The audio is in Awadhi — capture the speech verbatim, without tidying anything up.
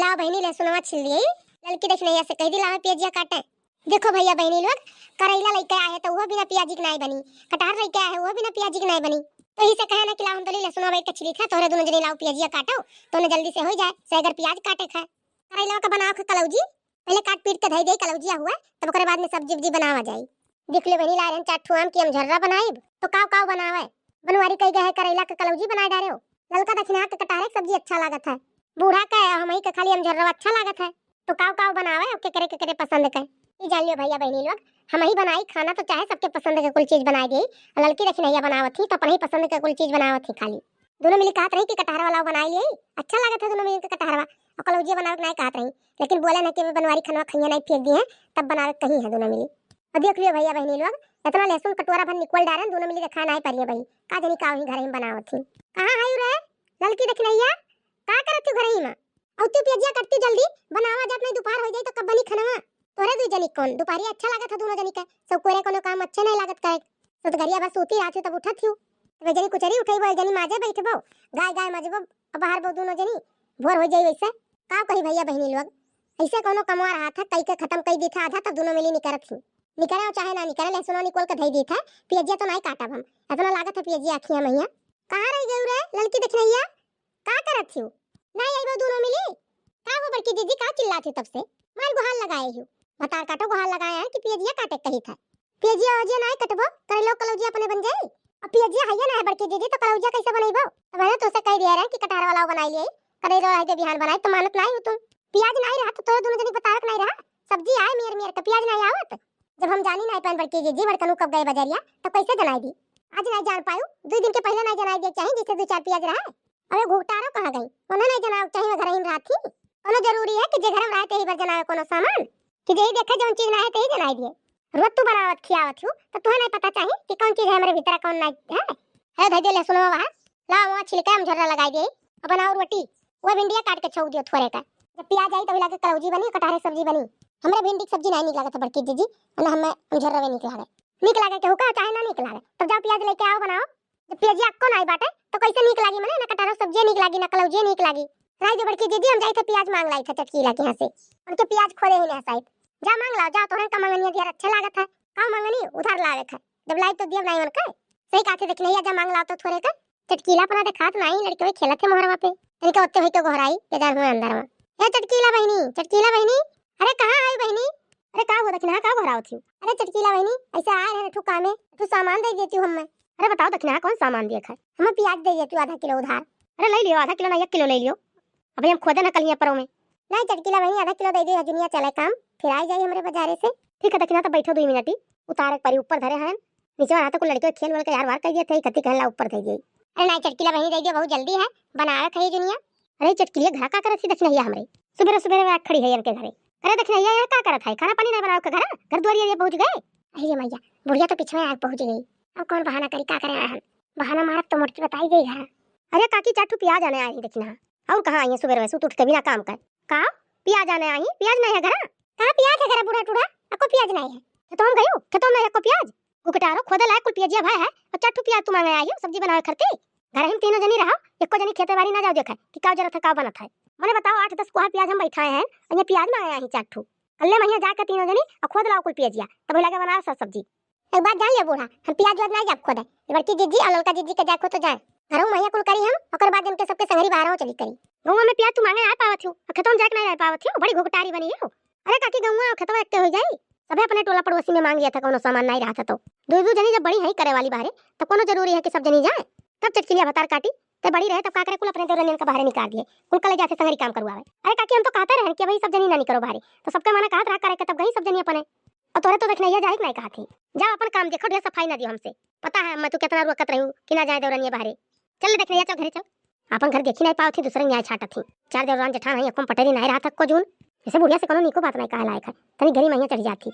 का बहिनी, लहसुनवा छील लिये, ललकी दखिनैया से कहि दी लावे पियजिया काटे। देखो भइया बहिनी लोग, करैला लइके आए हैं तो उहो बिना पियाजी के नाई बनी, कटहर लइके आए हैं उहो बिना पियाजी के नाई बनी। तो इसे कहे ना कि लाओ हम तोली लहसुनवा बैठ के छिली था, तोहरे दुनो जनी लाओ पियजिया काटो, तो उन्हें जल्दी से होइ जाए, से अगर पियाज काटे खाए। करैला का बनाओ के कलौजी, पहिले काट पीट के धइ दे कलौजिया हुआ, तब ओकरे बाद में सब्जी उब्जी बनावा जाई। देख ले बहिनी, लाए रहन चार ठो आम की अमझर्रा बनाइब, तो काव काव बनावे? बनवारी कहि गए है करैला के कलौजी बनाए डारे हो, ललका दखिनहा के कटहरे के सब्जी अच्छा लागत है। बूढ़ा के हमही के खाली अमझर्रा अच्छा लागत है, तो काव काव बनावे और केकरे केकरे पसंद के। ई जान लियो भइया बहिनी लोग, हमही बनाई खाना तो चाहे सबके पसंद के कुल चीज बनाए दी। ललकी दखिनैया बनावत ही तो अपने ही पसंद के कुल चीज बनावत ही खाली। दुनो मिली कहत रही कि कटहरवा लाओ बनाई लिये, अच्छा लागत है दुनो मिली के कटहरवा, और कलौजिया बनावे के नाई कहत रही, लेकिन बोले ना कि अबे बनवारी खनवा खइया नाई फेंक दी है, तब बनावे के कही है दुनो मिली। और देख लियो भइया बहिनी लोग, इतना लहसुन कटोरा भर निकोल डारन, दुनो मिली देखाए नाई परिये भाई, का जनी का वही घर ही बनावत ही। कहाँ है रे ललकी दखिनैया, का करत ही घर ही में? और तू पियजिया कटती जल्दी, बनावा जात नहीं, दोपहर हो जाई तो कब बनी खनवा? तोरे दुई जनी कौन, दोपहरिया अच्छा लागत है दुनो जनी के, सब कोरे कोनो काम अच्छे नहीं लागत करे। तो, तो गरिया बस सूती रात तब उठत ही, तब जनी कुचरी उठेबो, जनी माजे बैठबो, गाय गाय मजबो, अब बाहर बो दुनो जनी, भोर हो जाई वैसे। का कही भइया बहिनी लोग, ऐसे कोनो कमवा रहा था, कई के खत्म कई दी था आधा, तब दुनो मिली निकरत ही। निकरे हो चाहे ना निकरे, लहसुनो निकोल के धई दी था, पियजिया तो नाई काटब हम, इतना लागत है पियजिया अखिया मैया। कहाँ रह गई रे ललकी दखिनैया, का करत हियो? नाई अइबो दुनो मिली? का हो बड़की जीजी, का चिल्लात ही तब से? मार गुहार लगाए हियो। भतार काटो गुहार लगाए हैं कि पियजिया काटे कही था। पियजिया ओजिया नाई कटबो, करैलो कलौजिया अपने बन जाई। अब पियजिया हइये ना है बड़की जीजी, तो कलौजिया कैसे बनइबो? तो मैंने तुमसे कह दिया रहे कि कटहर वाला बनाई लिए, करैलो रह दे बिहान बनाई, तो मानत नाई हो तुम। पियाज नाई रहा तो तोरे दुनो जनी बतावे के नाई रहा, सब्जी आए मेर मेर के पियाज नाई आवत। जब हम जानी नाई पाइन बड़की जीजी, बड़कनू कब गए बजरिया, तब कैसे जनाई दी? आज नाई जान पायू, दुई दिन के पहिले नाई जनाई दे चाही, जैसे दुई चार पियाज रहा। अबे घुघटारो कहाँ गई? उन्हें नहीं जनावे के चाही, मैं घर ही में रहत ही। कोनो जरूरी है कि जे घर में रहे तेही भर जनावे कोनो सामान? कि जेही देखे जौन चीज ना है तेही जनाई दिए। रोज तू बनावत खियावत हूँ, तो तुहे नहीं पता चाही कि कौन चीज है हमरे भीतर, कौन नहीं है? है धई दे लहसुनवा वहाँ, लावा वहाँ छिलका हम झर्रा लगाई दिए और बनाओ रोटी। वो भिंडिया काट के छौंक दियो थोरे का। जब पियाज आई तभी लागे कलौजी बनी, कटहरे सब्जी बनी। हमरे भिंडी की सब्जी नहीं निक लागत है बड़की जीजी, ना हमें हम झर्रवे निक लागे। निक लागे केहू का चाहे ना निक लागे, तब जाओ पियाज लेके आओ बनाओ। जब पियजिया अक्को नाई बाटे, तो कैसे नीक लागी? मने ना कटहरो सब्जिये नीक लागी, ना कलौजिये नीक लागी। राई दे बड़की जीजी, हम जाई थे पियाज मांग लाई थे चटकीला के यहाँ से। उनके पियाज खोदे ही ना साइड। जा मांग लाओ, जा, तोहरे का मंगनिया दिया अच्छे लागत है। का मंगनी? उधार लावे थे। जब लाई तो दिया नाई उनके। सही कहा थे, देखिन, जा मांग लाओ तो थोरे का। चटकीला अपना देखात नाई, लड़के खेलत है मोहरवा पे। इनके ओत्ते होई के गोहराई, के जान हुए अंदर में। ए चटकीला बहिनी, चटकीला बहिनी, अरे कहाँ आई बहिनी? अरे का हो दखिनहा, का गोहरावत हियो? अरे चटकीला बहिनी, ऐसे आए रहे ठू कामे, ठू सामान दे देती हूँ हमें। अरे बताओ दखिनहा, कौन सामान दिए खाए? हमें पियाज दे देती हूँ आधा किलो उधार। अरे ले लियो, आधा किलो ना, एक किलो ले लियो। अभी हम खोदे ना कलिया परो में। नहीं चटकीला बहिनी, आधा किलो दे दे, हजुनिया चले काम, फिर आई जाई हमरे बाजारे से। ठीक है दखिनहा, तो बैठो दो मिनट ही, उतारे के परी, ऊपर धरे हैं। नीचे रहा तो कुल लड़के खेल वेल के यार वार कर दिए थे, इकट्ठी कहला ऊपर दे दिए। अरे नहीं चटकीला बहिनी, दे दियो, बहुत जल्दी है, बनावे खाइए जुनिया। अरे चटकीलिया, घर का करत ही दखिनहा हमरे? सुबेरे सुबेरे में खड़ी है इनके घरे। अरे दखिनहा, यहाँ का करत है? खाना पानी नहीं बनावे के घर? घर दुआर ये पहुँच गए? अरे मैया, बुढ़िया तो पीछे में आके पहुँच गई। अब कौन बहाना करी, का करे हम? बहाना मारब तो मोटकी बताई गई है। अरे काकी, चार ठू पियाज आने आई दखिनहा। और कहाँ आई है सुबेरे में सूत उठ के बिना काम कर? का? पियाज आने आई? पियाज नहीं है घर? कहाँ पियाज है घर बूढ़ा टूढ़ा? अको पियाज नहीं है। खेतों में गयो? खेतों में नहीं अको पियाज? घुघटारो, खोदे लायक कुल पियजिया भय है, और चार ठू पियाज तू मांगे आई हो सब्जी बनावे खरती? घर ही में तीनों जनी रहो, एको जनी खेते बारी ना जाओ देखे कि का जरूरत है, का बनत है। मने बताओ, आठ दस कोहा पियाज हम बैठाए हैं, और ये पियाज मांगे आई चार ठू। कल्ले महिया जाके तीनों जनी और खोद लाओ कुल पियजिया, तब लगे बनाओ सब सब्जी। एक बात जान ले बूढ़ा, हम पियाज उआज ना जाब खोदे, ये बड़की जीजी और ललका जीजी के जाए खो तो जाए, घरों महिया कुल करी हम, ओकर बाद इनके सबके संगरी बाहरों चली करी। गौवा में पियाज तू मांगे आए पावत हूँ, और खेतों में जाके नहीं रह पावत हूँ, बड़ी घुघटारी बनी हो। अरे काकी, गौवा और खेतवा एक के हो जाई? सभे अपने टोला पड़ोसी में मांग लिया था, कोनो सामान नहीं रहा था तो। दो दो जनी जब बड़ी है करे वाली बाहरे, तो कोनो जरूरी है कि सब जनी जाए? तब चटकिलिया भतार काटी, ते बड़ी रहे तब का करे, कुल अपने देवरनियन का बाहरे निकाल दिए, कुल कले जाते संगरी काम करवावे। अरे काकी, हम तो कहते रहन कि भाई सब जनी ना निकरो बाहरे, तो सबके मना कहत रहा करे के तब गई सब जनी अपने। और तोरे तो दखिनहा जाए के नहीं कहत ही, जाओ अपन काम देखो, ढेर सफाई ना दियो हमसे। पता है मैं तू कितना रोकत रही हूँ कि ना जाए देवरनिया बाहरे। चल दखिनहा, चल घरे चल। आपन घर देखी नाई पावत ही, दूसरे न्याय छाटत ही। चार देवरान जेठान है, एको पटेरी नाई रहा थको जून। जैसे बुढ़िया से कोनो नीको बात नाई कहे लायक है। तनी गरी मैया चढ़ जात ही।